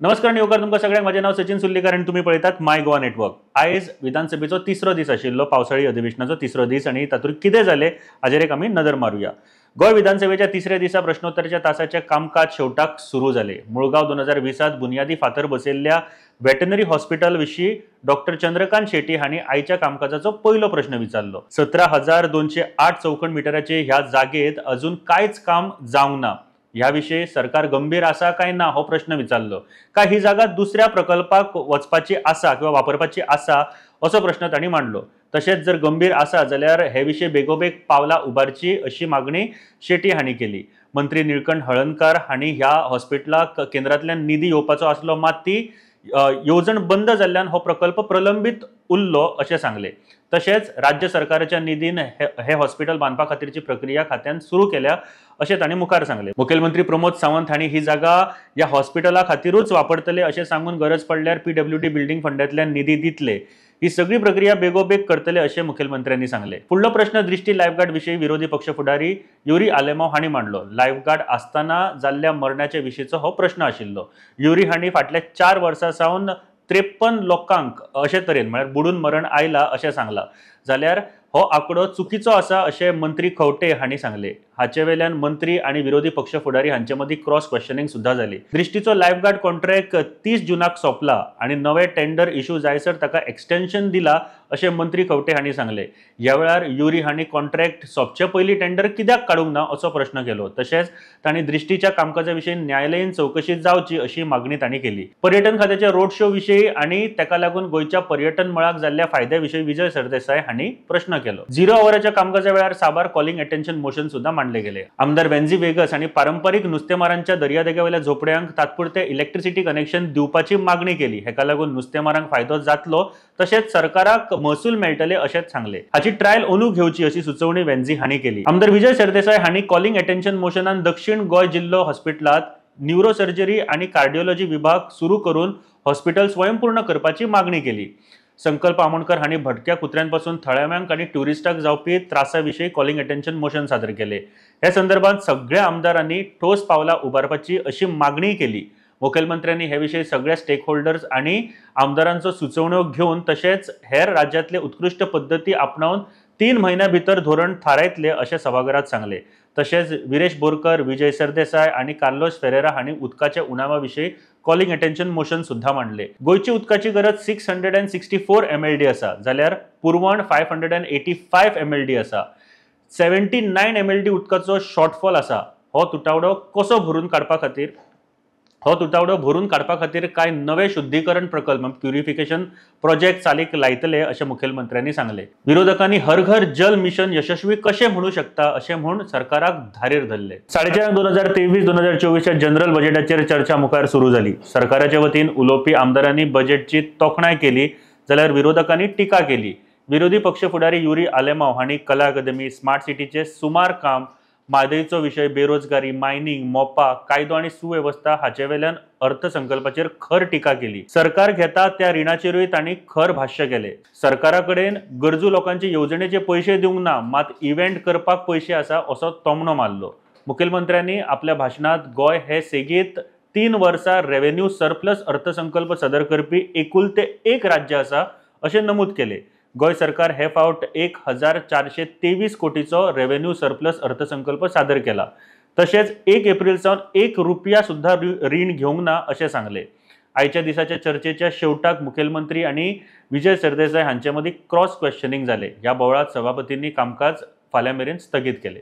नमस्कार आनी येवकार तुमकां सगळ्यांक. म्हजें नांव सचिन सुर्लीकर आनी तुमी पळयतात माय गोवा नेटवर्क. आयज विधानसभेचो तिसरो दीस आशिल्लो, पावसाळी अधिवेशनाचो तिसरो दीस आनी तातूंत कितें जालें हाजेर एक आमी नदर मारुया. गोंय विधानसभेच्या तिसऱ्या दिसा प्रश्नोत्तराच्या तासाचें कामकाज शेवटाक सुरू जालें. मुळगांव 2020 बुनियादी फातर बसयल्ल्या वेटनरी हॉस्पिटल विशीं डॉक्टर चंद्रकांत शेटी हांणी आयच्या कामकाजाचो पयलो प्रश्न विचारलो. 17,208 चौखण मिटराचे ह्या जागेत अजून कांयच काम जावंक ना. ह्या विशीं सरकार गंभीर आसा काय ना हो प्रश्न विचारलो. काय ही जागा दुसऱ्या प्रकल्पाक वचपाची आसा किंवा वापरपाची आसा असो प्रश्न तांणी मांडलो. तशेंच जर गंभीर आसा जाल्यार हे विशीं बेगोबेग पावलां उबारची अशी मागणी शेटी हांणी केली. मंत्री निळकंठ हळर्णकार हांणी ह्या हॉस्पिटलाक केंद्रांतल्यान निधी येवपाचो आसलो, मात ती येवजण बंद जाल्ल्यान हो प्रकल्प प्रलंबीत उरलो अशें सांगलें. तशेंच राज्य सरकाराच्या निधीन हे हॉस्पिटल बांदपा खातीरची प्रक्रिया खात्यान सुरू केल्या अशें तांणी मुखार सांगलें. मुखेलमंत्री प्रमोद सावंत हांणी ही जागा ह्या हॉस्पिटला खातीरूच वापरतले अशें सांगून गरज पडल्यार पीडब्ल्यूडी बिल्डिंग फंडांतल्यान निधी दितले. ही सगळी प्रक्रिया बेगोबेग करतले अशें मुखेलमंत्र्यांनी सांगलें. फुडलो प्रश्न दृष्टी लायफगार्ड विशीं विरोधी पक्ष फुडारी युरी आलेमाव हांणी मांडलो. लायफगार्ड आसतना जाल्ल्या मरणाचे विशींचो हो प्रश्न आशिल्लो. युरी हांणी फाटल्या 4 वर्सां सावन 53 लोकांक अशे तरेन म्हळ्यार बुडून मरण आयला अशें सांगलां, जाल्यार हो आंकडो चुकीचो आसा अशें मंत्री खवटे हांणी सांगलें. हाचे वेल्यान मंत्री आनी विरोधी पक्ष फुडारी हांचे मदीं क्रॉस क्वेश्चनिंग सुद्दां जाली. दृष्टीचो लायफगार्ड कॉन्ट्रॅक्ट 30 जूनाक सोंपला आनी नवे टेंडर इशू जायसर ताका एक्सटेन्शन दिला अशें मंत्री खवटे हांणी सांगलें. ह्या वेळार युरी हांणी कॉन्ट्रॅक्ट सोंपचे पयलीं टेंडर कित्याक काडूंक ना असो प्रश्न केलो. तशेंच तांणी दृष्टीच्या कामकाजा विशीं न्यायालयीन चवकशी जावची अशी मागणी तांणी केली. पर्यटन खात्याच्या रोड शो विशीं आनी ताका लागून गोंयच्या पर्यटन मळाक जाल्ल्या फायद्या विशीं विजय सरदेसाय हांणी प्रश्न केलो. 0 आवराच्या कामकाजा वेळार साबार कॉलिंग अटेन्शन मोशन सुद्दां मांडले गेले. आमदार वेन्झी वेगस हांणी पारंपरीक नुस्तेमारांच्या दर्यादेगेवेल्या झोपड्यांक तात्पुरते इलेक्ट्रिसिटी कनेक्शन दिवपाची मागणी केली. हेका लागून नुस्तेमारांक फायदो जातलो तशेंच सरकाराक महसूल मेळटले अशेंच सांगले. हाची ट्रायल अंदू घेवची अशी सुचोवणी वेन्झी हांणी केली. आमदार विजय सरदेसाय हांणी कॉलिंग अटेन्शन मोशनान दक्षिण गोंय जिल्लो हॉस्पिटलांत न्युरोसर्जरी आनी कार्डिओलॉजी विभाग सुरू करून हॉस्पिटल स्वयंपूर्ण करपाची मागणी केली. संकल्प आमोणकर हांणी भटक्या कुत्र्यांपासून थळाव्यांक आनी ट्युरिस्टांक जावपी त्रासा विशीं कॉलिंग अटेन्शन मोशन सादर केले. हे संदर्भात सगळ्या आमदारांनी ठोस पावलां उबारपाची अशी मागणी केली. मुखेलमंत्र्यांनी हे विशीं सगळ्या स्टेक होल्डर्स आनी आमदारांचो सुचोवण्यो घेवन तशेंच हेर राज्यांतले उत्कृश्ट पद्दती आपणावन 3 म्हयन्यां भितर धोरण थारायतले अशें सभाघरांत सांगलें. तशेंच विरेश बोरकर, विजय सरदेसाय आनी कार्लोस फेरेरा हांणी उदकाच्या उणावा विशीं कॉलिंग अटेन्शन मोशन सुद्दां मांडले. गोंयची उदकाची गरज 664 MLD आसा, जाल्यार पुरवण 585 MLD आसा. 79 MLD उदकाचो शॉर्टफॉल आसा. हो तुटवडो कसो भरून काडपा खातीर कांय नवे शुद्धीकरण प्रकल्प प्युरिफिकेशन प्रोजेक्ट चालीक लायतले अशें मुखेलमंत्र्यांनी सांगलें. विरोधकांनी हर घर जल मिशन यशस्वी कशें म्हणू शकता अशें म्हूण सरकाराक धारेर धरले. 4:30 2023-2024 जनरल बजेटाचेर चर्चा मुखार सुरू जाली. सरकाराचे वतीन उलोवपी आमदारांनी बजेटची तोखणाय केली जाल्यार विरोधकांनी टिका केली. विरोधी पक्ष फुडारी युरी आलेमाव हांणी कला अकादमी, स्मार्ट सिटीचे सुमार काम, म्हादयचो विशय, बेरोजगारी, मायनिंग, मोपा, कायदो आनी सुवेवस्था हाचे वेल्यान अर्थसंकल्पाचेर खर टिका केली. सरकार घेता त्या रिणाचेरूय तांणी खर भाश्य केले. सरकारा कडेन गरजू लोकांचे येवजणेचे पयशे दिवंक ना, मात इव्हेंट करपाक पयशे आसा असो तोमणो मारलो. मुखेलमंत्र्यांनी आपल्या भाशणांत गोंय हे सेगीत 3 वर्सां रेव्हेन्यू सरप्लस अर्थसंकल्प सादर करपी एकुलते एक राज्य आसा अशें नमूद केले. गोंय सरकार हे फावट 1,423 कोटीचो रेव्हेन्यू सरप्लस अर्थसंकल्प सादर केला. तशेंच 1 एप्रिल सावन 1 रुपया सुद्दां रीण घेवंक ना अशें सांगलें. आयच्या दिसाच्या चर्चेच्या शेवटाक मुखेलमंत्री आनी विजय सरदेसाय हांचे मदीं क्रॉस क्वेश्चनिंग जालें. ह्या बोवाळांत सभापतींनी कामकाज फाल्यां मेरेन स्थगीत केलें.